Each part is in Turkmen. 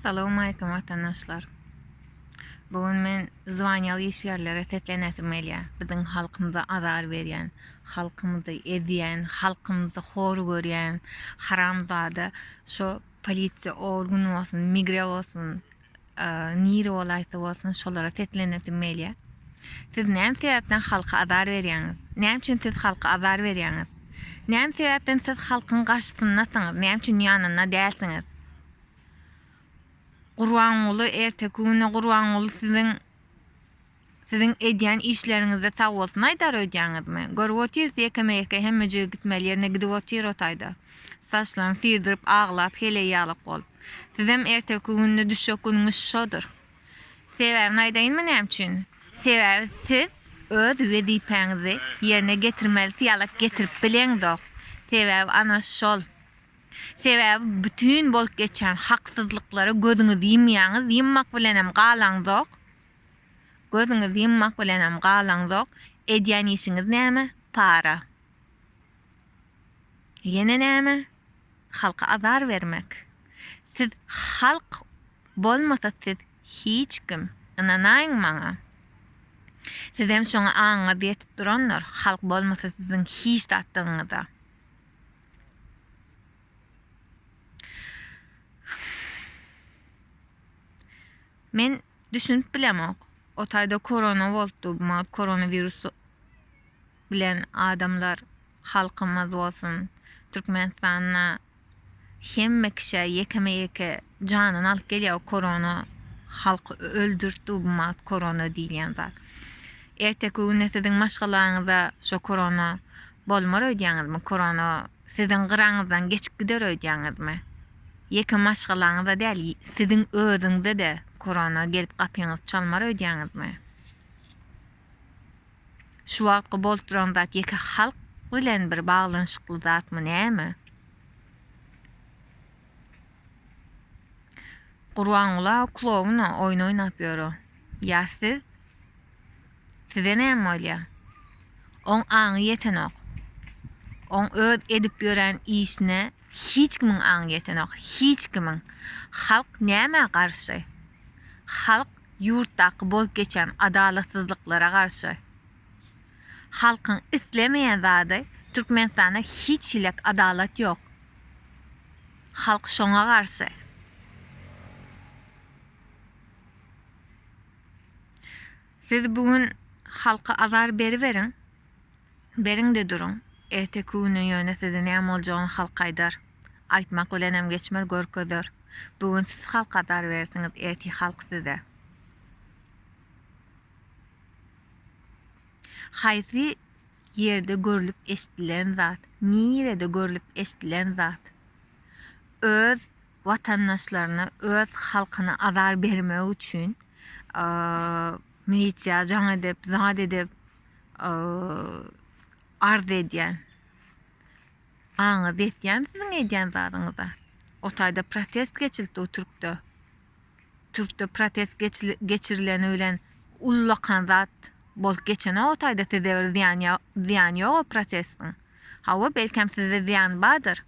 Salowmalikim watandaşlar. Bu gün men zwaniýaly işgärlere seslenesim gelýär. Biziň halkymyza azar berýän, halkymyzy ezýän, halkymyzy hor görýän haramzada şo polisiýa organ bolsun, migre bolsun, nire bolaýsa bolsun şolara seslenesim gelýär. Siz näme sebäpden halka azar berýäňiz? Näme üçin siz halka azar berýäňiz? Näme sebäpden siz halkyň garşysyndasyňyz? Näme üçin ýanynda dälsiňiz? Gurbanguly erteki günde Gurbanguly siziň siziň edýän işleriňizde sag bolsun aýdar öýdýäňizmi? Görüp otyrys ýekeme-ýeke hemmejigi gitmeli ýerine gidip otyr o taýda. Saçlaryny syrdyryp aglap heleý ýalak bolup. Sizem erteki günde düşjek günüňiz şodur. Sebäbini aýdaýynmy näme üçin? Sebäbi siz öz wezipäňizi ýerine getirmelisi ýalak getirip bileňzok. Sebäbi ana şol. Sebäbi bütin bolup geçýän haksyzlyklara gözüňizi ýumýaňyz, ýummak bilenem galaňzok. Gözüňizi ýummak bilenem galaňzok. Edýän işiňiz näme? Para. Ýene näme? Halka azar bermek. Siz halk bolmasa siz hiç kim. Ynanaýyň maňa. Sizem şoňa aňyňyz ýetip durandyr, halk bolmasa siziň hiç zatdygyňyza. Men düşünip bilemok. O taýda korona bolupdy, bu wagt koronawirus bilen adamlar halkymyz bolsun Türkmenistanda hemme kişä ýekeme ýeke janyny alyp gelýär o korona halky öldürtdi bu wagt korona diýilýän zat. Erteki günde siziň maşgalaňyza şo korona bolmar öýdýäňizmi? Korona siziň gyraňyzdan geçip gider öýdýäňizmi? Ýeke maşgalaňyza däl, siziň özüňize-de korona gelip gapyňyzy çalmar öýdýäňizmi? Şu wagtky bolup duran zat ýeke halk bilen bir baglanyşykly zatmy näme? Gurbanguly aga klowna oýun oýnap ýör o. Ýa siz? Size näme bolýa? Oň aňy ýetenok. Oň öz edip ýören işine hiç kimiň aňy ýetenok. Hiç kimiň. Halk nämä garşy? Halk ýurtdaky bolup geçýän adalatsyzlyklara garşy. Halkyň islemeýän zady Türkmenistanda hiç hilek adalat ýok. Halk şoňa garşy. Siz bu gün halka azar beriberiň. Beriň-de duruň. Erteki güne ýöne size näme boljagyny halk aýdar. Aýtmak bilenem geçmer, görkezer. Bu gün siz halka azar bersiňiz, ertir halk size. Haýsy ýerde görlüp eşdilen zat, nirede görlüp eşdilen zat? Öz watandaşlaryna, öz halkyna azar bermek üçin milisiýa jaň edip, zat edip, arz edýän. Aňyňyz ýetýärmi siziň edýän zadyňyza? O taýda protest geçilipdi o türkde. Türkde protest geçirileni bilen ullakan zat bolup geçenok o taýda size bir zyýan zyýany ýok o protestiň. Hawa belkem size zyýany bardyr.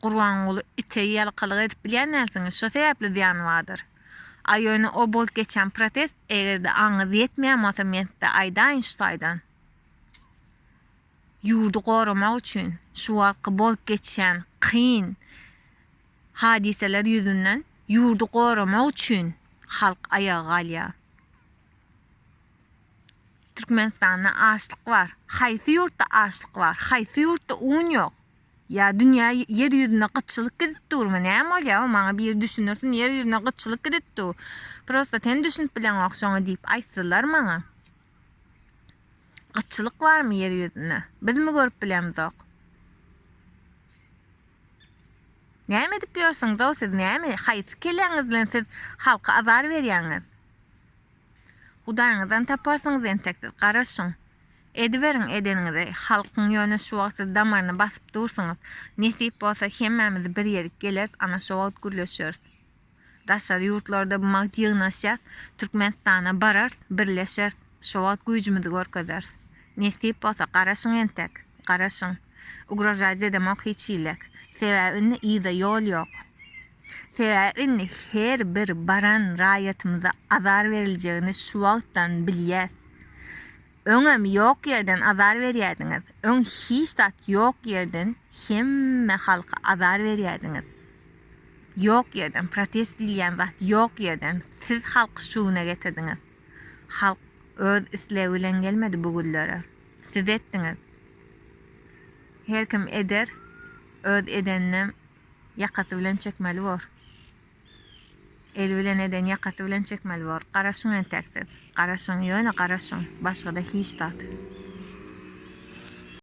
Gurbanguly ite ýalkalyk edip bilýän dälsiňiz şo sebäpli zyýany bardyr. A ýöne o bolup geçýän protest egerde aňyňyz ýetmeýän bolsa men size aýdaýyn şu taýdan. Ýurdy goramak üçin şu wagtky bolup geçýän kyn hadysalar ýüzünden ýurdy goramak üçin halk aýaga galýar. Türkmenistanda açlyk bar. Haýsy ýurtda açlyk bar? Haýsy ýurtda un ýok? Ýa dünýä ýer ýüzünde gytçylyk gidip durmy? Näme bolýar? O maňa biri düşündirsin, ýer ýüzünde gytçylyk gidip dur. Prosta sen düşünip bileňok şoňa diýip aýtsylar maňa. Gytçylyk barmy ýer ýüzünde? Bizmi görüp bilemzok? Näme edip ýörsüňiz-ow siz? Näme? Haýsy kelläňiz bilen siz halka azar berýäňiz? Hudaýyňyzdan taparsyňyz entek siz. Garaşyň. Ediberiň edeniňizi. Halkyň ýöne şu wagt siz damaryna basyp dursuňyz. Nesip bolsa hemmämiz bir ýerik geleris ana şo wagt gürleşeris. Daşary ýurtlarda bu wagt ýygnaşýas. Türkmenistana bararys, birleşeris. Şo wagt güýjümizi görkezeris. Nesip bolsa garaşyň entek. Garaşyň. Ugrožать edemok hiç hilek. Sebäbi indi yza ýol ýok. Sebäbi indi her bir baran raýatymyza azar beriljegini şu wagtdan bilýäs. Öňem ýok ýerden azar berýädiňiz. Öň hiç zat ýok ýerden hemme halka azar berýädiňiz. Ýok ýerden protest diýilýän zat ýok ýerden siz halky şu güne getirdiňiz. Halk öz islegi bilen gelmedi bu günlere. Siz etdiňiz. Her kim eder, öz edeninem ýakasy bilen çekmeli bor. Eli bilen eden ýakasy bilen çekmeli bor. Garaşyň entek siz. Garaşyň, ýöne garaşyň. Başga-da hiç zat.